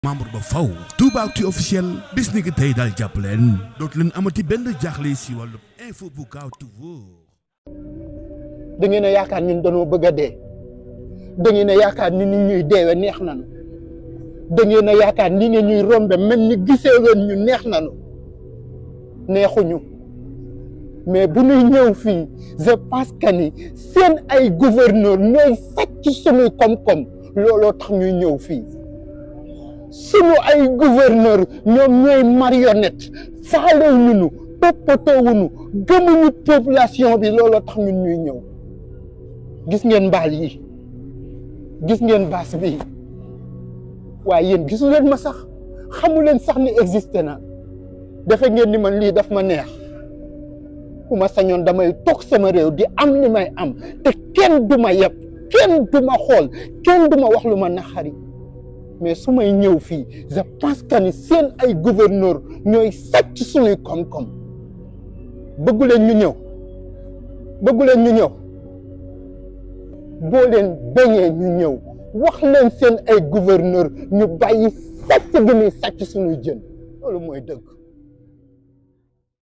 membre ba faw Toubactu officiel bis ni ki tey daal jàpp leen dootu leen amati benn jaaxle si wàllu info bu gaaw te wóor. da ngeen a yaakaar ñun dañoo bëgg a dee da ngeen a yaakaar ni nit ñuy deewe neex nañu da ngeen a yaakaar ni ngeen ñuy rombe même ni gisee woon ñu neex nañu neexuñu mais bu ñuy ñëw fii je pense que ni seen ay gouverneur ñooy sàcc suñuy koom-koom looloo tax ñuy ñëw fii suñu ay gouverneur ñoom ñooy marionnette faalewuñu toppatoowuñu gëmuñu population bi looloo tax ñun ñuy ñëw gis ngeen mbaal yi gis ngeen baas bi waaye yéen gisu leen ma sax xamu leen sax ni existé na defe ngeen ni man lii daf ma neex bu ma sañoon damay toog sama réew di am li may am te kenn du ma yeb kenn du ma xool kenn du ma wax lu ma naxari mais su may ñëw fii je pense que ni seen ay gouverneur ñooy sàcc suñuy koom-koom bëggu leen ñu ñëw boo leen bañee ñu ñëw wax leen seen ay gouverneur ñu bàyyi sàcc gi muy sàcc suñuy jën loolu mooy dëgg